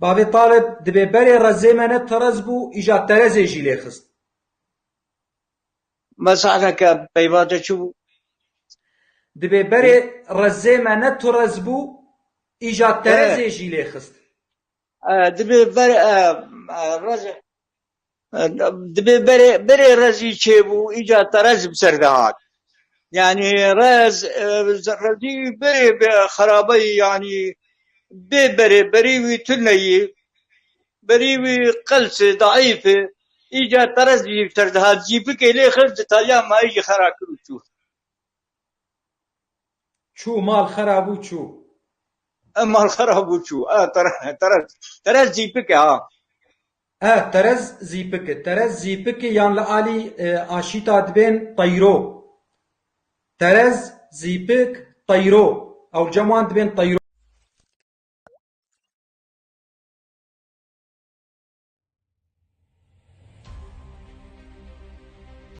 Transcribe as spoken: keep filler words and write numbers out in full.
Bavê Talib, dibê berê rezê me ne terez bû, îca terezê jî lê xist. Mesahneke peyva te çi bû? Dibê berê rezê me ne terez bû, îca terezê jî lê xist. E, dibê ber e, e, rez e, dibê berê berê rezî çêbû, îca terez bi ser de hat. Yani rez e, rezî berê be xerabeyî, yani bê berê berî wî tuneyî, berî wî qels e, daîf e, îca terez jî bi ser de hat, zîpikê lê xist, di taliya mayî jî xera kir û çû. Çû, mal xera bû, çû. E, mal xera bû, çû. E, tere- terez, terez zîpik e ha. E, terez zîpik e. Terez zîpik e yan li alî e, aşîta dibên teyro. Terez, zîpik, teyro. Ew cem wan dibên teyro.